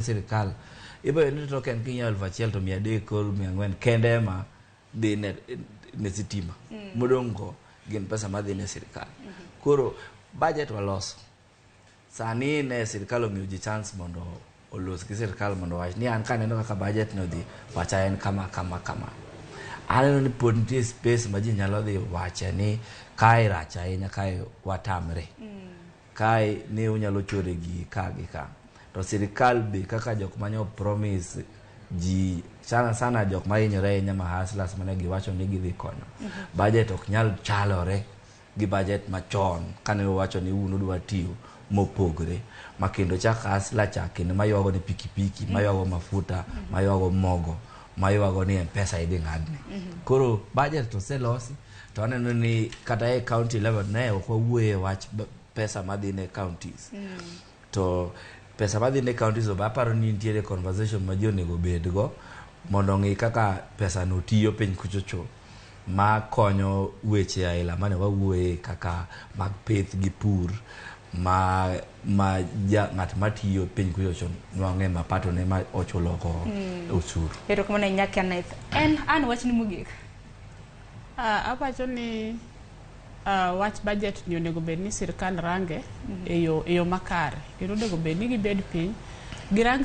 Sirikal ibo yudo ni token kinyiewo 1000 to 300 kod 400 kende ema dhi ne sitima. Modong' go gin pesa madhi ne sirikal. Koro budget waloso. Sani ne sirikal omiyo ji chance mondo olos gi sirikal mondo owach ni an kaneno kaka budget no dhi, pacha en kama kama kama. Aneno ni pod nitie space ma ji nyalo dhi wache ni kae rach ahinya, kae watamre. Kae ne unyalo chore gi ka gi ka. To sirikal be kaka jok manyo promise ji sana sana jok ma hinyore ahinya ma hustlers mane giwacho ni gidhi konyo. Budget ok nyal chalore gi budget machon kane uwacho ni un udwa tiyo mopogre ma kendo chak hustler cha kendo maywago ni pikipiki, maywago mafuta, maywago mogo, maywago ni M-Pesa idhi ng'adne. Koro budget to oselosi to aneno ni kata e county level ne ok wawuoye wach pesa madhi ne counties. To pesa madhi ne counties be aparo ni nitiere conversation ma ji onego bedgo mondo ong'i kaka pesa no tiyo piny kuchocho ma konyo weche aila mane wawuoye kaka mag pith gi pur ma ja ng'at matiyo piny kuchocho nwang'e mapato ne ma ochulo go osuru. Erokamano ahinya Kenneth. En an wachni mogik. Awacho ni wach budget ni onego bed ni sirkal range e yo makare kendo onego bed ni gibed piny girang.